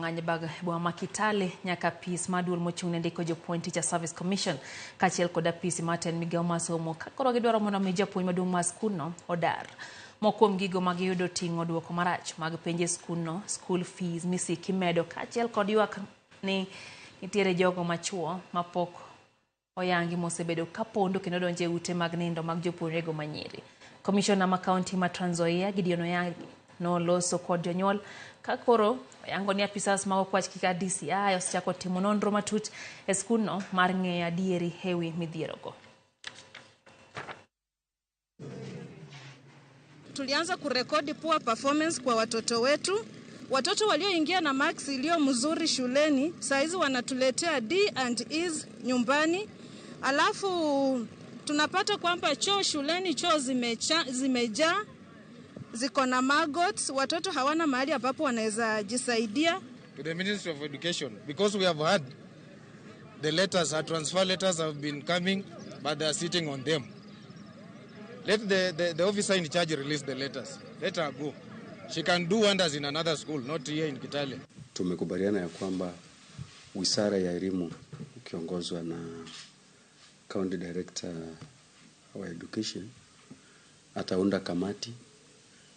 ng'anyo bag boma ma Kitale nyaka apis mar duol mochung' ne ndiko jopuonj Teacher Service Commission kaachiel kod apisi mar tend migawo mar somo ka koro gidwaro mondo mi japuonj maduong' mar skundno odar. Moko kuom gigo ma giyudo ting'o duoko marach mag penj e skundno, school fees misik imedo kaachiel kod ywak ni nitiere jogo machuo mapok oyangi mosebedo kapondo kendo donjo e ute mag nindo mag jopuonjrego manyiri. Komishona ma kaunti ma Trans Nzoia Gideon Oyagi noloso kod jonyuol ka koro oyango ni apisas mag okwach kaka DCI osechako timo nonro matut e skundno mar ng'eyo adieri ewi midhierogo. Tulianza kurekodi poor performance kwa watoto wetu. Watoto walioingia na marks iliyo mzuri shuleni saizi wanatuletea D and E's nyumbani. Alafu tunapata kwamba choo shuleni, choo zimejaa, ziko na maggots, watoto hawana mahali ambapo wanaweza jisaidia. To the Ministry of Education, because we have had the letters, our transfer letters have been coming, but they are sitting on them. Let the officer in charge release the letters. Let her go. She can do wonders in another school, not here in Kitale. Tumekubaliana ya kwamba Wizara ya Elimu ukiongozwa na County Director wa Education ataunda kamati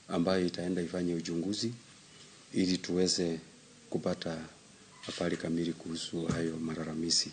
ambayo itaenda ifanye uchunguzi ili tuweze kupata habari kamili kuhusu hayo malalamishi.